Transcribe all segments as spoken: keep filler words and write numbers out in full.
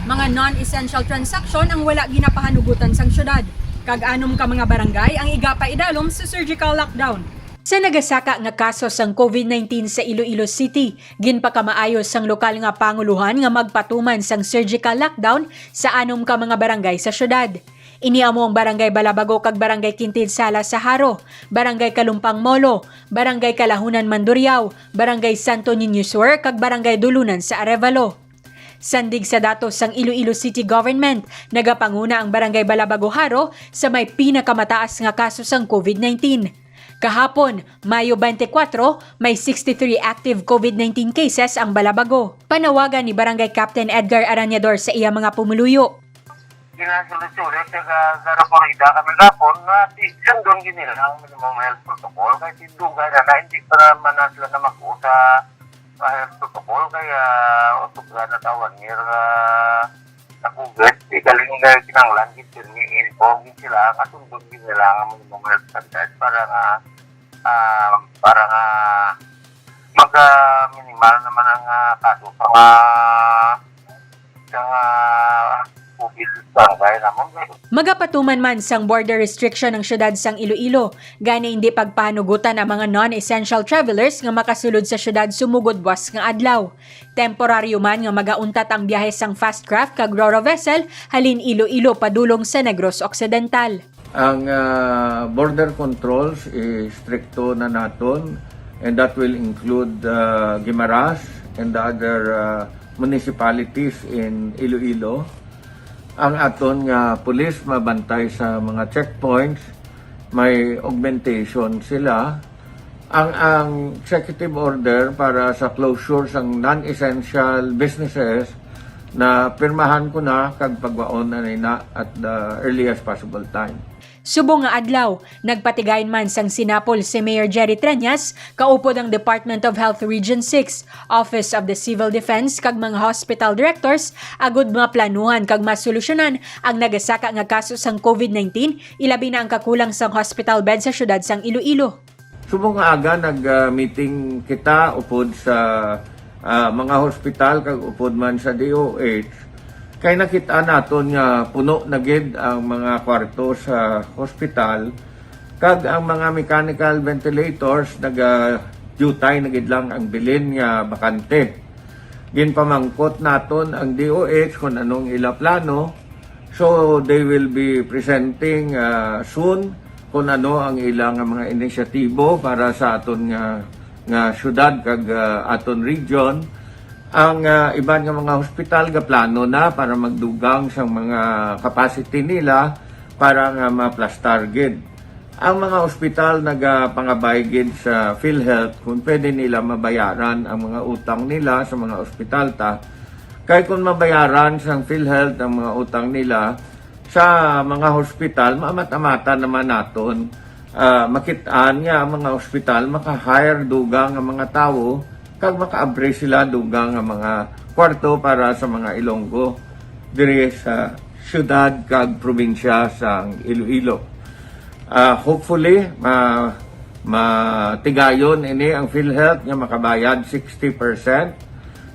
Mga non-essential transaction ang wala ginapahanugutan sang syudad, kag anom ka mga barangay ang igapaidalom sa surgical lockdown. Sa nagasaka nga kaso sang covid nineteen sa Iloilo City, ginpakamaayo sang lokal nga pangulohan nga magpatuman sang surgical lockdown sa anom ka mga barangay sa syudad. Ini amo ang Barangay Balabago kag Barangay Quintinsala sa Jaro, Barangay Kalumpang Molo, Barangay Kalahunan Mandurriao, Barangay Santo Niño Sur, kag Barangay Dulunan sa Arevalo. Sandig sa datos sang Iloilo City Government, nagapanguna ang Barangay Balabago Jaro sa may pinakamataas nga kaso sang covid nineteen. Kahapon, Mayo twenty-four, may sixty-three active covid nineteen cases ang Balabago. Panawagan ni Barangay Captain Edgar Arañador sa iya mga pumuluyo. Ginasulit-sulit sa Ga-, Garapurida kami gapon nga ti-, sundon gid nila ang minimum health protocol kay tindugay na na, hindi pa naman na sila na mag-usa sa health protocol kaya usog na tawag nila nga sa COVID, di galing nga kinahanglan gid ni inform gid sila nga sundon gid nila ang minimum health standard para nga, ah, para nga mag, ah, minimal naman ang, ah, kaso sa mga, sa mga COVID sa barangay namon. Magapatuman man sang border restriction ang siyudad sang Iloilo, gani hindi pagpahanugutan ang mga non-essential travelers nga makasulod sa siyudad sumugod buas nga adlaw. Temporaryo man nga magauntat ang biyahe sang fast craft kag ro-ro vessel halin Iloilo padulong sa Negros Occidental. Ang, ah, border controls, eh, strikto na naton, and that will include, ah, Guimaras and the other, ah, municipalities in Iloilo. Ang aton nga pulis mabantay sa mga checkpoints, may augmentation sila. Ang, ang executive order para sa closure sang non-essential businesses na pirmahan ko na kag pagwaon na nina at the earliest possible time. Subong nga adlaw, nagpatigayon man sang sinapol si Mayor Jerry Treñas, kaupod ang Department of Health Region six, Office of the Civil Defense kag mga hospital directors agud maplanuhan kag masolusyonan ang nagasaka nga kaso sang COVID nineteen, ilabi na ang kakulang sang hospital bed sa siyudad sang Iloilo. Subong nga aga, nag, ah, meeting kita upod sa, ah, mga hospital kag upod man sa D O H. Kay nakita naton nga puno na gid ang mga kwarto sa hospital, kag ang mga mechanical ventilators naga-due time na gid lang ang bilin nga bakante. Ginpamangkot naton ang D O H kung anong ila plano. So, they will be presenting, ah, soon kung ano ang ila nga mga inisyatibo para sa aton nga, nga syudad kag, ah, aton region. Ang, ah, iban nga mga hospital gaplano na para magdugang sa mga capacity nila para nga maplastar gid. Ang mga ospital nagapangabay gid sa PhilHealth kung pwede nila mabayaran ang mga utang nila sa mga ospital ta. Kay kung mabayaran sang PhilHealth ang mga utang nila sa mga hospital, maamat-amatan naman naton, ah, makit-an nga ang mga ospital maka-hire dugang nga mga tawo kag maka-abre sila dugang nga mga kwarto para sa mga Ilonggo diri sa siyudad kag probinsya sang Iloilo. Ah, hopefully, ma-, matigayon ini ang PhilHealth nga makabayad sixty percent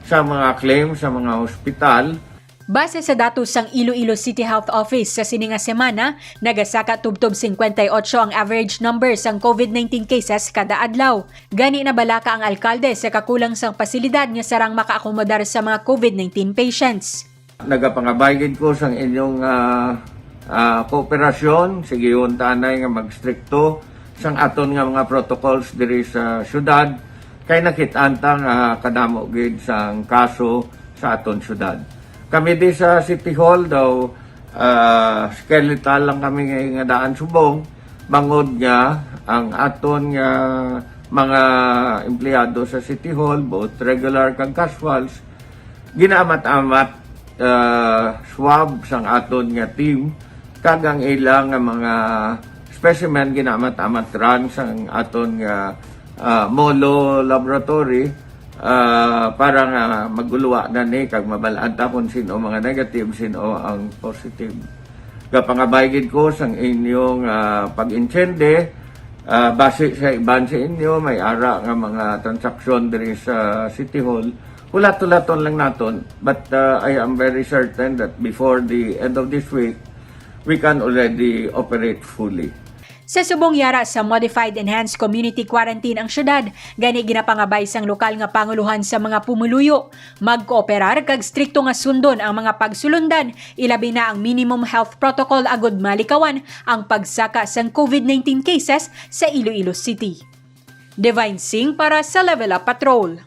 sa mga claim sa mga hospital. Base sa datos sang Iloilo City Health Office, sa sini nga semana, nagasaka tubtob cincuenta y ocho ang average number sang COVID nineteen cases kada adlaw. Gani, nabalaka ang alkalde sa kakulang sang pasilidad nga sarang makaakomodar sa mga COVID nineteen patients. Nagapangabay gid ko sang inyong, ah, ah, kooperasyon. Sigihon ta anay nga magstrikto sang aton nga mga protocols diri sa syudad, kay nakit-an ta nga kadamo gid sang kaso sa aton syudad. Kami di sa City Hall daw, ah, skeletal lang kami nga, nga daan subong, bangod nga ang aton nga mga empleyado sa City Hall, both regular kag casuals, ginaamat-amat, ah, swab sang aton nga team, kag ang ila nga mga specimen ginaamat-amat run sang aton nga, ah, Molo Laboratory, ah, para nga maguluwa na ni kag mabal-an ta kung sino mga negative, sino ang positive. Gapangabay gid ko sang inyong, ah, pag-intsende, ah, basi sa iban sa inyo may ara nga mga transaksyon diri sa City Hall, Hulat-hulaton lang naton, but uh, I am very certain that before the end of this week, we can already operate fully. Sa subong yara sa modified enhanced community quarantine ang syudad, gani ginapangabay sang lokal nga pangulohan sa mga pumuluyo, magkooperar kag strikto nga sundon ang mga pagsulundan, ilabi na ang minimum health protocol agud malikawan ang pagsaka sang COVID nineteen cases sa Iloilo City. Divine Singh para sa Level Up Patrol.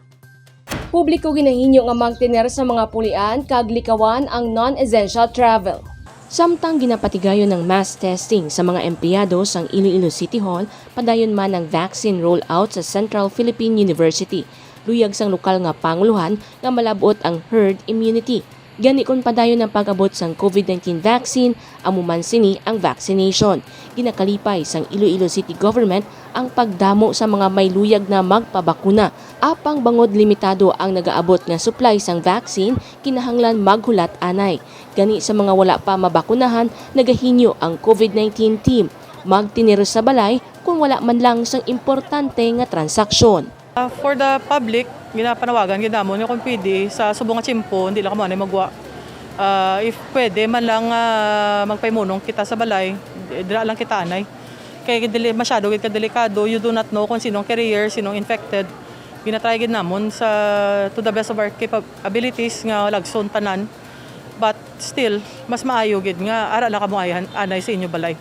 Publiko ginahinyo nga magtener sa mga pulian kag likawan ang non-essential travel. Samtang ginapatigayon ang mass testing sa mga empleyado sang Iloilo City Hall, padayon man ang vaccine rollout sa Central Philippine University. Luyag sang lokal nga pangulohan nga malab-ot ang herd immunity. Gani, kon padayon ang pag-abot sang COVID nineteen vaccine, amo man sini ang vaccination. Ginakalipay sang Iloilo City Government ang pagdamo sa mga may luyag na magpabakuna. Apang bangod limitado ang nagaabot nga supply sang vaccine, kinahanglan maghulat anay. Gani, sa mga wala pa mabakunahan, nagahinyo ang COVID nineteen team. Magtinir sa balay kung wala man lang sang importante nga transaksyon. Ah, for the public, ginapanawagan gid namon nga kung pwede sa subong nga tiyempo, hindi lang kamo anay magwa. Ah, if pwede man lang ah, magpaimunong kita sa balay, dira lang kita anay. Kay dili masyado gid ka delikado, you do not know kung sinong carrier, sinong infected. Ginatry gid namon sa to the best of our capabilities nga lagson tanan. But still, mas maayo gid nga ara lang kamo ayhan- anay sa inyo balay.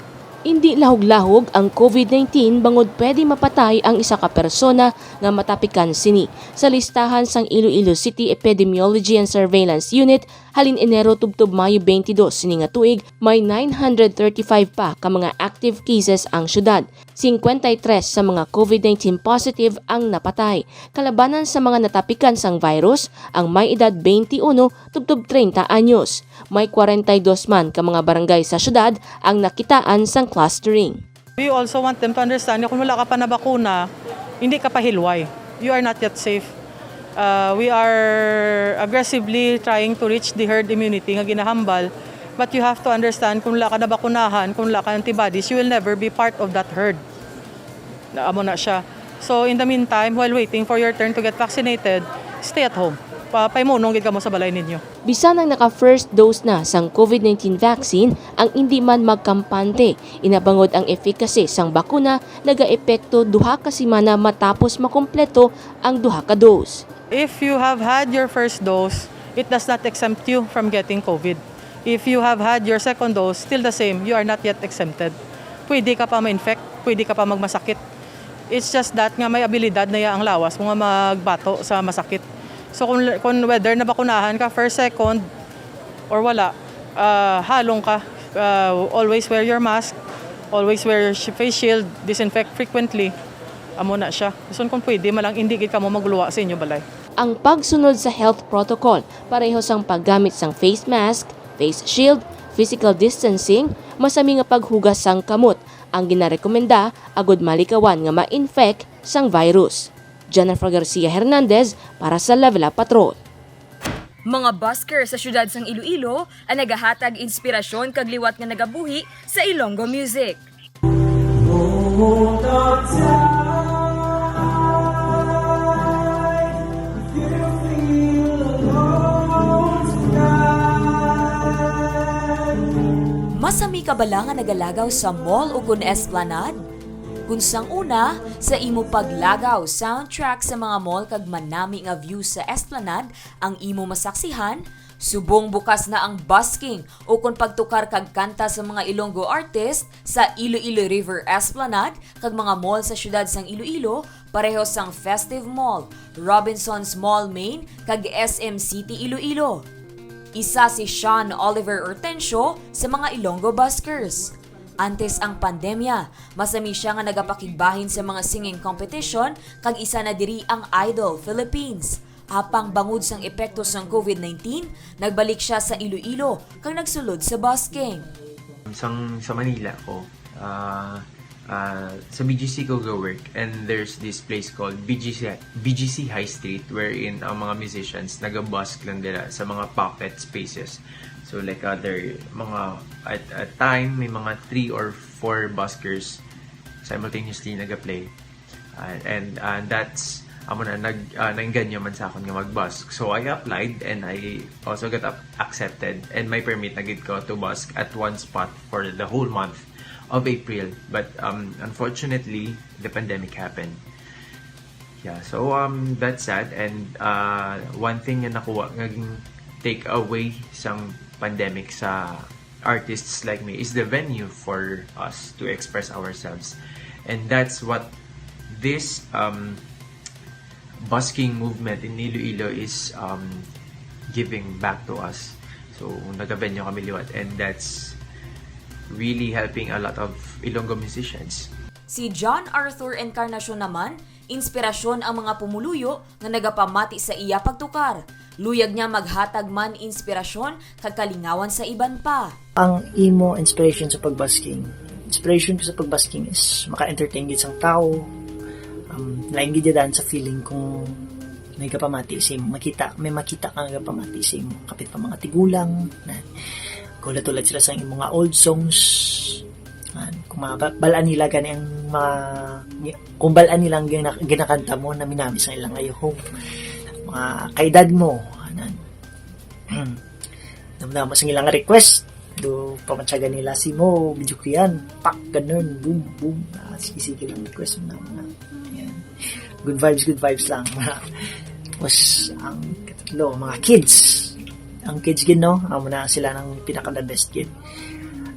Indi lahog-lahog ang COVID nineteen bangod pwede mapatay ang isa ka persona nga matapikan sini. Sa listahan sang Iloilo City Epidemiology and Surveillance Unit, halin Enero tubtob Mayo twenty-two sini nga tuig, may nine hundred thirty-five pa ka mga active cases ang syudad. Cincuenta y tres sa mga COVID nineteen positive ang napatay. Kalabanan sa mga natapikan sang virus ang may edad twenty-uno tubtob treinta anyos. May kwarenta y dos man ka mga barangay sa syudad ang nakitaan sang clustering. We also want them to understand nga kung wala ka pa nabakuna, hindi ka pa hilway. You are not yet safe. Uh, we are aggressively trying to reach the herd immunity nga ginahambal. But you have to understand, kung wala ka nabakunahan, kung wala ka antibodies, you will never be part of that herd. Na amo na siya. So in the meantime, while waiting for your turn to get vaccinated, stay at home. Pa paimunong gid kamo sa balay ninyo. Bisan ang naka first dose na sang COVID nineteen vaccine, ang indi man magkampante, inabangod ang efficacy sang bakuna nagaepekto duha ka semana matapos makompleto ang duha ka dose. If you have had your first dose, it does not exempt you from getting COVID. If you have had your second dose, still the same, you are not yet exempted. Pwede ka pa ma-infect, pwede ka pa magmasakit. It's just that nga may abilidad na ya ang lawas mo nga magbato sa masakit. So kung, kung whether nabakunahan ka first, second, or wala, ah, halong ka. Ah, always wear your mask, always wear your sh- face shield, disinfect frequently. Amo na siya. Gusto kung pwede, malang hindi gid kamo magluwa sa inyo balay. Ang pagsunod sa health protocol, pareho sang paggamit sang face mask, face shield, physical distancing, masami nga paghugas sang kamot ang ginarekomenda agud malikawan nga ma-infect sang virus. Jennifer Garcia Hernandez para sa Level Up Patrol. Mga busker sa siyudad sang Iloilo ang nagahatag inspirasyon kag liwat nga nagabuhi sa Ilonggo music. Masami ka bala nga nagalagaw sa mall ukon esplanade? Kung sang una, sa imo paglagaw, soundtrack sa mga mall kag manami nga views sa esplanade ang imo masaksihan, subong bukas na ang busking ukon pagtukar kag kanta sa mga Ilonggo artist sa Iloilo River Esplanade kag mga mall sa siyudad sang Iloilo, pareho sang Festive Mall, Robinsons Mall Main, kag S M City Iloilo. Isa si Sean Oliver Hortensio sa mga Ilonggo buskers. Antes ang pandemya, masami sia nga nagapakigbahin sa mga singing competition kag isa na diri ang Idol Philippines. Apang bangod sang epekto sang COVID nineteen, nagbalik sia sa Iloilo kag nagsulod sa busking. Sang sa Manila ko, ah, ah, sa B G C ko ga-work, and there's this place called B G C, B G C High Street, wherein ang mga musicians nagabusk lang dira sa mga pocket spaces. So like other mga, at a time may mga three or four buskers simultaneously nag-play. Uh, and uh, that's Amo na, nag, ah, nainganyo man sa akon nga mag-busk. So, I applied and I also got up, accepted. And my permit na gid ko to busk at one spot for the whole month of April. But, um, unfortunately, the pandemic happened. Yeah, so, um, that's sad. And, uh, one thing nga nakuha, nga ging take away sang pandemic sa artists like me is the venue for us to express ourselves. And that's what this, um, busking movement in Iloilo is, um, giving back to us. So, nag-venue kami liwat, and that's really helping a lot of Ilonggo musicians. Si John Arthur Encarnacion naman, inspirasyon ang mga pumuluyo nga nagapamati sa iya pagtukar. Luyag niya maghatag man inspirasyon kag kalingawan sa iban pa. Ang imo inspiration sa pagbusking? Inspiration ko sa pagbusking is maka-entertain gid sang tao. Um, lain gid yan sa feeling kung may kapamati sa imo, makita, may makita ka nga kapamati sa imo, kapit pa mga tigulang, na, kung tulad sila sa imo nga old songs, man, kung mga ba- balaan nila gani ang mga, kung balaan nila ang gina- ginakanta mo, na minami sa ilang ayuhong mga kaedad mo, anan. Namnama sa ilang request, do pamatyagan nila si mo, video ko yan, pak, ganun, boom, boom. Ah, sige, sige lang request mo na, na. Ayan. Good vibes, good vibes lang. Tapos, ang katatlo, mga kids. Ang kids gid, no? Amo na sila nang pinaka the best gid.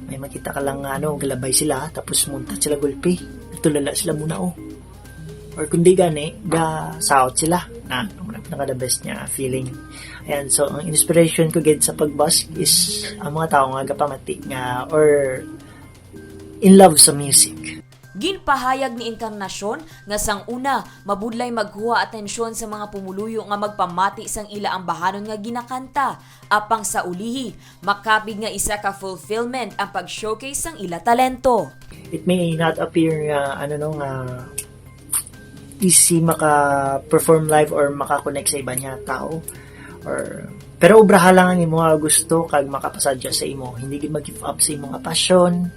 May makita ka lang, ano, galabay sila, tapos munta sila gulpi. Tulala sila muna, oh. Or kung di gani, ga south sila. Na, amo na pinaka the best niya feeling. Ayan, so ang inspiration ko gid sa pag-busk is ang mga tao nga gapamati nga or in love sa music. Ginpahayag ni Encarnacion nga sang una, mabudlay magkuha atensyon sa mga pumuluyo nga magpamati sang ila ambahanon nga ginakanta, apang sa ulihi, makapig nga isa ka fulfillment ang pag-showcase sang ila talento. It may not appear nga, ano, no, nga easy maka-perform live or maka-connect sa iban nga tao, or pero obraha lang ang imo nga gusto kag makapasadya sa imo. Hindi gid mag-give up sa imo nga passion.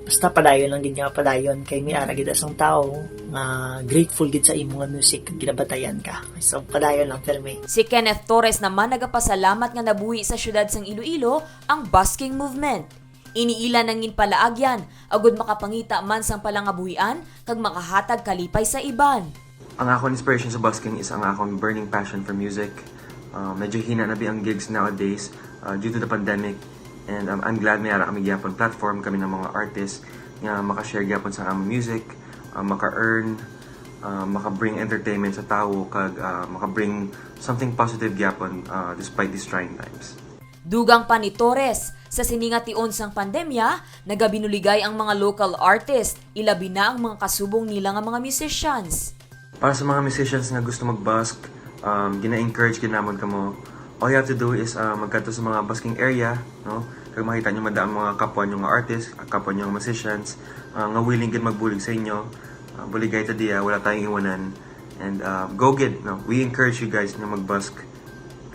Basta padayon lang gid nga padayon, kay may ara gid sang tao nga grateful gid sa imo nga music kag ginabatayan ka. So padayon lang, Fermi. Si Kenneth Torres naman nagapasalamat nga nabuhi sa siyudad sang Iloilo ang busking movement. Ini ila nang ginpalaagyan agud makapangita man sang palangabuhian kag makahatag kalipay sa iban. Ang akon inspiration sa busking is ang akon burning passion for music. Uh, medyo hina na bi ang gigs nowadays uh, due to the pandemic, and um, I'm glad may ara kami gyapon platform, kami ng mga artists nga maka-share gyapon sa among music, uh, maka-earn, uh, maka-bring entertainment sa tawo, kag uh, maka-bring something positive gyapon uh, despite these trying times. Dugang pa ni Torres, sa sini nga tion sang pandemya, nagabinuligay ang mga local artist, ilabi na ang mga kasubong nila nga mga musicians. Para sa mga musicians nga gusto mag-busk, um, gina-encourage gid namon kamo. All you have to do is uh, magkadto sa mga busking area, no? Kag makita nyo man daan mga kapwa nyo nga artist, kapwa nyo nga musicians, uh, nga willing gid magbulig sa inyo. Uh, buligay ta diya, wala tayong iwanan. And uh, go gid, no? We encourage you guys nga mag-busk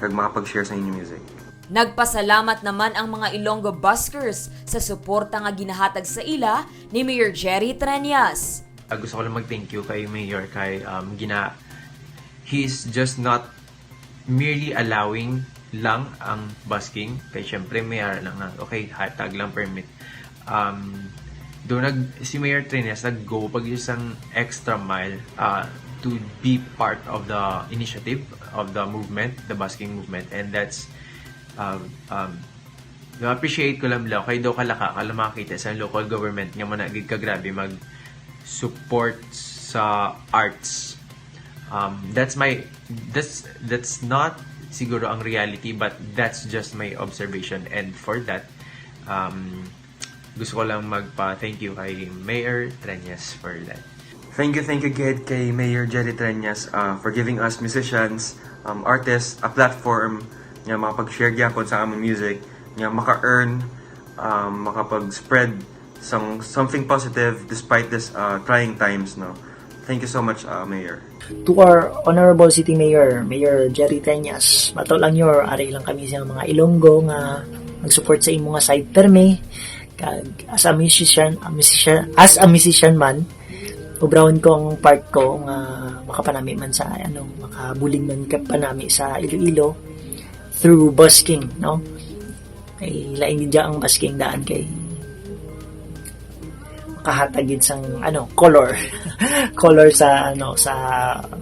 kag makapag-share sa inyong music. Nagpasalamat naman ang mga Ilonggo buskers sa suporta nga ginahatag sa ila ni Mayor Jerry Treñas. Ah, gusto ko lang mag-thank you kay Mayor kay um, gina he's just not merely allowing lang ang busking, kay syempre may ara lang nga, okay, hatag lang permit. Um, do nag si Mayor Treñas nag-go pag isang extra mile uh, to be part of the initiative of the movement, the busking movement, and that's um, um, na-appreciate ko lang lang kay do kalaka ka lang makakita sa local government nga mo na gid ka grabe mag support sa arts. Um, that's my that's that's not siguro ang reality, but that's just my observation, and for that um, gusto ko lang magpa-thank you kay Mayor Treñas for that. Thank you, thank you gid kay Mayor Jerry Treñas uh, for giving us musicians, um, artists, a platform nga makapag-share gyapon sa among music, nga maka-earn, um, makapag-spread some, something positive despite this uh, trying times, no? Thank you so much, uh, Mayor. To our Honorable City Mayor, Mayor Jerry Treñas, mato lang nyo, ari lang kami sa mga Ilonggo nga mag-support sa imo nga side permi. Kag as a musician, a musician, as a musician man, Ubrahon ko ang part ko nga makapanami man sa, ano, makabulig man ka panami sa Iloilo through busking, no? Kay lain gid ang busking daan kay makahatag gid sang, ano, color. Color sa, ano, sa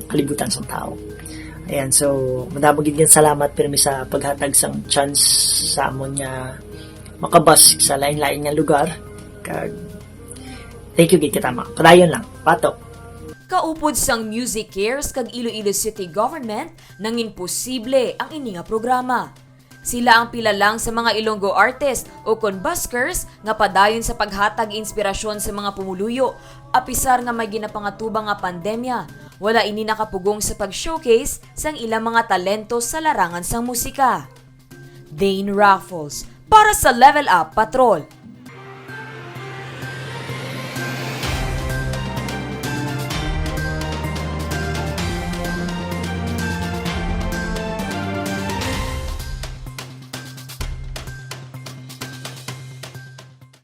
kalibutan sang tao. Ayan, so madamo gid nga salamat pirmi sa paghatag sang chance sa amon nga makabusk sa lain-lain nga lugar. Kag thank you gid katama. Padayon lang, patok. Kaupod sang Music Cares kag Iloilo City Government, nangin posible ang ini nga programa. Sila ang pila lang sa mga Ilonggo artist o kon buskers nga padayon sa paghatag inspirasyon sa mga pumuluyo, apisar nga may ginapangatubang nga pandemya. Wala ini nakapugong sa pag-showcase sang ilang mga talento sa larangan sang musika. Dane Raffles, para sa Level Up Patrol.